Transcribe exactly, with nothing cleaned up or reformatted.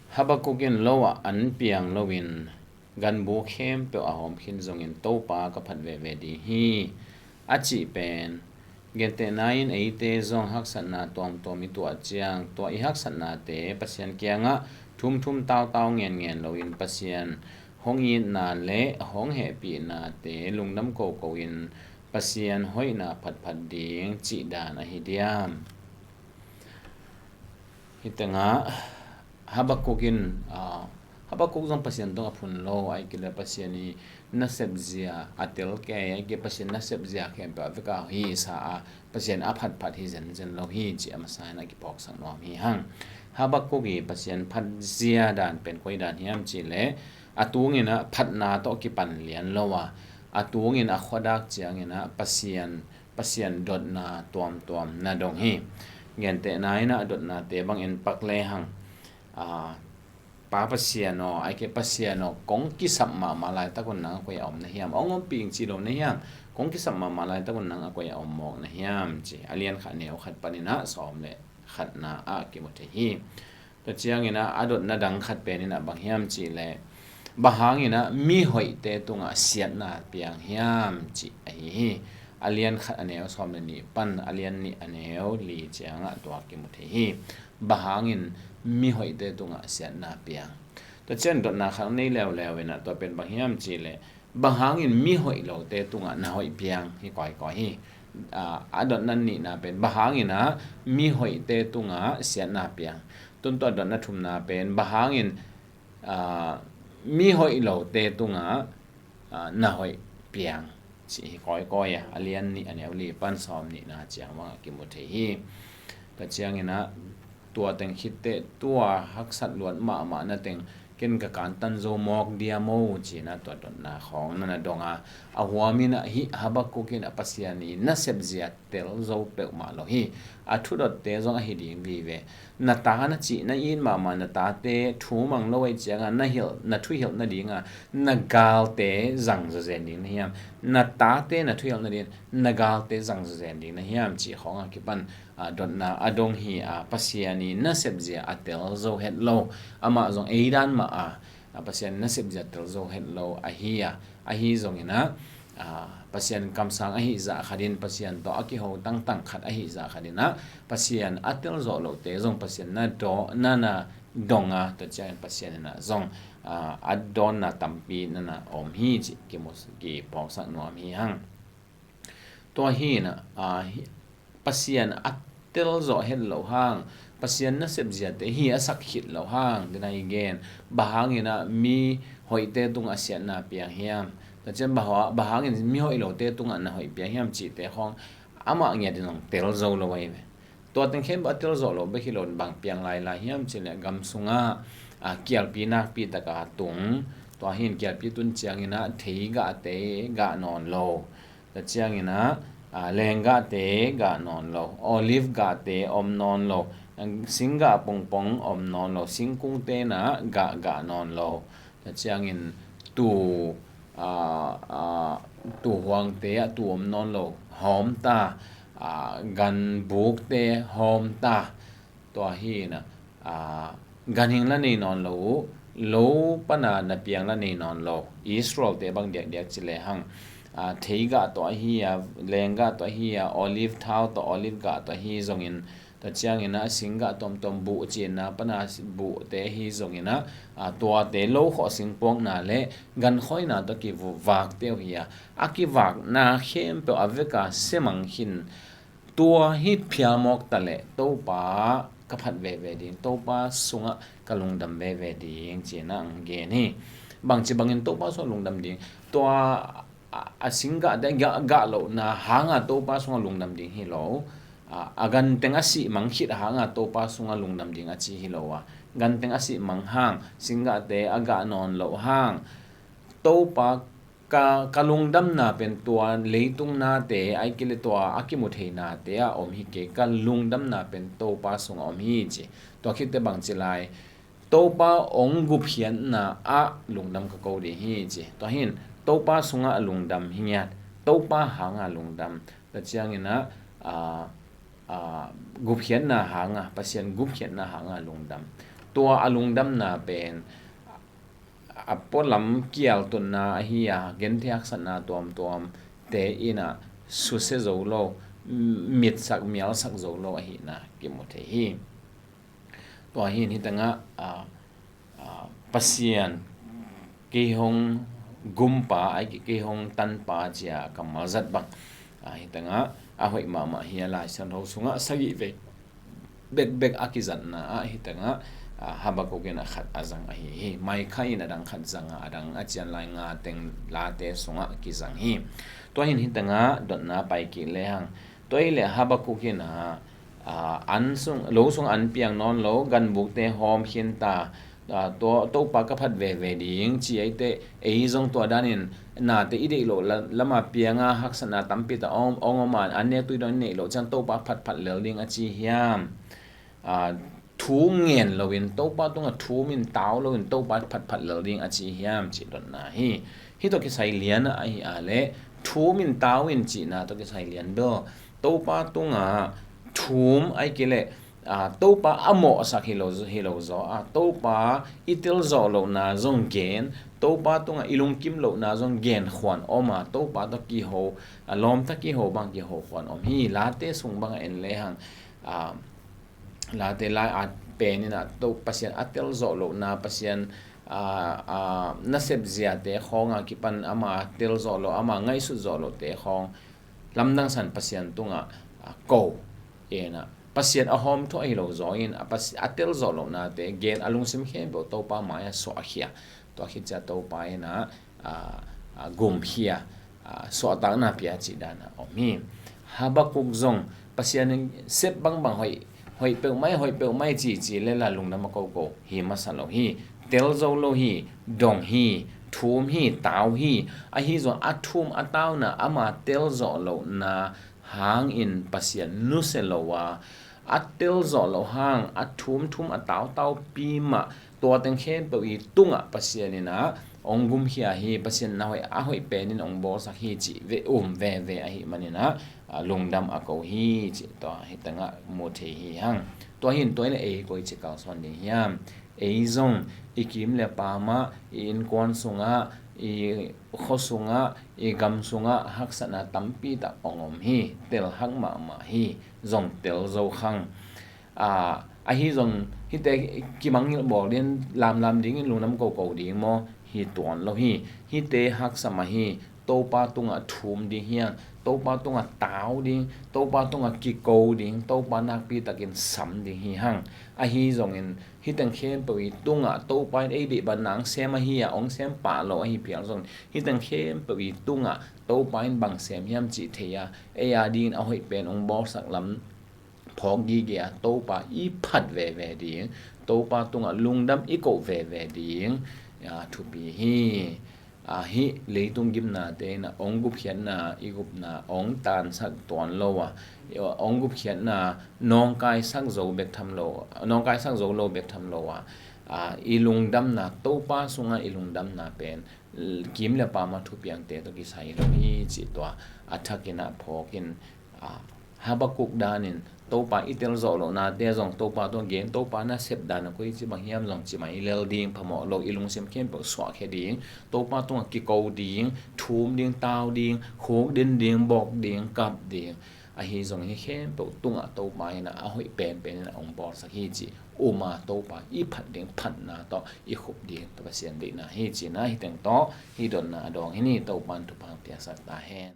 Habakkuk in lo ah an piang loin ganbuk khempeuh a hawm khin zongin Topa ka phat veve ding hi a cih pen, gentehna in eite zong haksatna tuamtuam i tuah ciang, tua i haksatnate Pasian kiangah thumthum tautau ngenngen loin Pasian hong itna le hong hehpihnate lungdam koko in Pasian hoihna phatphat ding cih dan ahi diam? Hih tengah Habakkuk in, ah, Habakkuk zong Pasian tawh a phun lo, ahih kei leh Pasian i nasepzia a telkei, ahih kei leh Pasian nasepzia khempeuh a vekpi hi sa a, Pasian a phatphat hi zenzen lo hi cih a masa in a kiphawksak nuam hi hang. Habakkuk i Pasian phatzia dan pen koi dan hiam cih leh, a tungin ah phatna tawh kipan lian lo a, a tungin a khuadak ciangin ah Pasian Pasian dotna tuamtuam na dong hi. Gentehna in ah dotnate bangin pak lehang, ah, Pa Pasian aw, ahih kei leh Pasian aw, kong kisap mahmah laitak un nang a koi a om na hiam? Hong ompih ing ci lo na hiam? Kong kisap mahmah laitak un nang a koi a om mawk na hiam? Ci a lian khat neu khat panin ah sawm le khatna ah kimu thei hi. Tua ciangin ah a dotna dang khat pen in ah bang hiam cih leh, bang hangin ah mihoihte tungah siatna piang hiam cih ahi hi. A lian khat a neu sawm le nih pan a lian nih a neu li ciangah tua kimu thei hi. Bang hangin mihoihte tungah siatna piang? Tua ciang dotna khat nei leuleu in ah tua pen bang hiam cih leh, bang hangin mihoih lote tungah na hoih piang? Hi kawikawi hi. Ah, a dotna nihna pen bang hangin ah mihoihte tungah siatna piang? Tun tua dotna thumna pen bang hangin, ah, mihoih lote tungah, ah, na hoih piang? Ci hi kawikawi a, a lian nih a neu li pan sawm nihna ciang bangah kimu thei hi. Tua ciangin ah tua teng khit teh tua haksat luat mahmah na teng ken ka kantan zo mawk dia maw ci-in ah tua dotna khawng na na dong a, a huam in ah hih Habakkuk in ah Pasian i nasepzia tel zo peuhmah lo hi. A thudotte zong ahi ding vive. Na ta na cih na it mahmah na tate thu mang lo ahih ciangah na hilh, na thuhilh nadingah na galte zang zawzen ding na hiam? Na tate na thuhilh nading na galte zang zawzen ding na hiam cih khawngah kipan, ah, dotna a dong hi a, Pasian i nasepzia a tel zo het lo. Amah zong ei dan mah a, ah, Pasian i nasepzia tel zo het lo ahi a, ahi zongin ah, ah, Pasian kamsang ahi zah khatin, Pasian tawh a kiho tangtang khat ahi zah khatin ah, Pasian a tel zawh lote zong Pasian na daw, na na dong a, tua ciangin Pasian in ah zong, ah, a dawnna tampi na na om hi cih kimu, kiphawksak nuam hi hang. Tua hi in ah, ah, hi, Pasian a tel zawh het lo hang, Pasian nasepziate hi a sak khit lo hang, dina i gen. Bang hangin ah mihoihte tungah siatna piang hiam? Tua ciang bang ha-, bang hangin mihoih lote tungah na hoih piang hiam cihte khawng amah ngiat in zong tel zo lo ahi ve. Tua teng khempeuh a tel zawh lo bek hi lo in bang piang lailai hiam cih leh gam sungah, ah, kialpi nakpi taka tung, tua hi in kialpi tun ciangin ah thei gahte gah nawn lo. Tua ciangin ah, ah, leng gahte gah nawn lo, olive gahte om nawn lo, sing gah pongpong om nawn lo, singkungte in ah gah gah nawn lo. Tua ciangin tuu, ah, ah, tuu huangte ah tuu om nawn lo, hawm ta, ah, ganbukte hawm ta. Tua hi in ah, ah, ganhing la nei nawn lo uh, lo pana na piang la nei nawn lo. Israel-te bang diakdiak ci lehang, ah, thei gah tawh ahi a, leng gah tawh ahi a, olive thau tawh, olive gah tawh ahi zongin, tua ciangin ah sing gah tuamtuam buh cinna pana buhte ahi zongin ah, ah, tuate lo khawh singpuakna le gankhawina tawh kivakte uh hi a, a kivakna khempeuh a veka semang khin. Tua hi phial mawk ta leh Topa ka phat veve ding, Topa sungah ka lungdam veve ding ci-in ah hong gen hi. Bangci bangin Topa sungah lungdam ding? Tua a, a sing gahte gah, gah lohna hanga Topa sungah lungdam ding hi lo. A, a ganteng a sih mang khit hanga Topa sungah lungdam ding a ci hi lo a, ganteng a sih mang hang, sing gahte a gah nawn loh hang, Topa ka, ka lungdamna pen tua leitung nate, ahih kei leh tua a kimu thei nate ah om hi kei, ka lungdamna pen Topa sungah om hi ci. Tua khit teh bangci lai? Topa hong gupkhiatna ah lungdam ka ko ding hi ci. Tua hi in Topa sungah lungdam hi ngiat, Topa hanga lungdam. Tua ciangin ah, ah, ah, gupkhiatna hanga, Pasian gupkhiatna hanga lungdam. tua a lungdamna pen a pualam kial tunna ahi a, genthei haksatna tuamtuam te in a susia zo lo, mitsak mialsak zo lo ahihna kimu thei hi. Tua hin hi tangah, a, a, Pasian kei hong gumpa, ai kei hong tanpa cia kammal zat bang, a, hi tangah a hoih mahmah hi a, Lai Siangtho sungah sagih vei bekbek a kizatna ah hi tangah, a, Habakuk in a khat a zang ahi hi. Micah in a dang khat zang a, a dang a cian lai nga teng Late sungah kizang hi. Tua hin hi tangah dotna pai kik lehang, tua hi leh Habakuk in a, a, an sung, lo sung an piang nawn lo, ganbukte hawm khin ta, a, tua, Topa ka phat veve ding ci, eite, ei zong tua danin nate i deih loh la-, lama pianga haksatna tampi ta ong, ong om a, an nek tui dong i neih loh ciang Topa phatphat lel ding a ci hiam? A, thu ngen loin, Topa tungah thum in tau loin Topa phatphat lel ding a ci hiam cih dotna hi. Hih tawh kisai lian a ahi a leh, thum in tau in cihna tawh kisai lian bel, Topa tungah thum ai kei leh, a, Topa a mawhsak hi lo, hi lo zaw a, Topa i telzawh lohna zong gen, Topa tungah i lungkim lohna zong gen khuan om a, Topa tawh kiho, a, lawmta kiho bang kiho khuan om hi. Late sung bang a en lehang, a, Late lai a pen in a, to Pasian a telzawh lohna, Pasian, a, a, nasep ziate khawng a kipan ama telzawh loh, ama ngaihsut zawh lohte khawng lamdang san Pasian tungah, a, ko in a, Pasian a hawm thuah hi lo zaw in a, Pasi-, a telzawh lohnate gen a, lungsim khempeuh Topa mai-ah suahkhia. Tua khit ciang Topa in a, a, a, gumkhia, a, suahtakna pia cih dan a om hi. Habakuk zong Pasian in sep bangbang hoih, hoih peuhmai, hoih peuhmai cici le la lungdam a koko hi masa lo hi. Tel zo lo hi, dong hi, thum hi, tau hi. Ahi zong a thum a tauna ama telzawh lohna hangin Pasian nusia lo a, a telzawh loh hang a thumthum a tautau pi mah, tua teng khempeuh i tungah Pasian in a hong gumkhia hi. Pasian na hoih, a hoih penin hong bawlsak hi cih ve um veve ahih manin a, a, lungdam a ko hi cih tua hi tangah mu thei hi hang. Tua hin tua in ei koi ci kalsuan ding hiam? Ei zong i kim le pamah, i innkuan sungah, i khua sungah, i gam sungah haksatna tampi tak hong om hi. Telhak mahmah hi. Zong tel zo khang. A, ahi zong hihte kimangngilh bawl ding, lamlam dingin lungdam koko ding maw? Hi tuan lo hi. Hihte haksa mah hi. Topa tungah thum ding hi hang. Topa tungah tau ding, Topa tungah kiko ding, Topa nakpi takin sam ding hi hang. Ahi zongin hih teng khempeuh i tungah Topa in ei deih bang nang sem ahi a, hong sem pah lo ahi phial zong, hih teng khempeuh i tungah Topa in bang sem hiam cih thei a, ei a dingin a hoih pen hong bawlsak lam phawk gige a, Topa i phat veve ding, Topa tungah lungdam i koh veve ding, a, thupi hi. A, hih leitung gimnate in a hong gupkhiatna i gupna hong tansak tuan lo a, hong gupkhiatna nawngkaisak zo bek tham lo, nawngkaisak zo lo bek tham lo a, a, i lungdamna, Topa sungah i lungdamna pen kim le pamah thupiangte tawh kisai lo hi cih tua a thakin a phawkin, a, Habakuk danin Topa i telzawh lohnate zong Topa tungah gen, Topa nasep dan a koi ci bang hiam zong ci mai lel ding, phamawh lo, i lungsim khempeuh suahkhia ding, Topa tungah kiko ding, thum ding, tau ding, khuk din ding, bawk ding, kap ding. Ahi zong hih khempeuh tungah Topa in a hoih penpen in a hong bawlsak hi cih um a, Topa i phat ding phatna tawh i khup ding Pasian deihna hi cihna hi teng tawh hih dotna a dawng hi ni. Topa in thupha piaksak ta hen.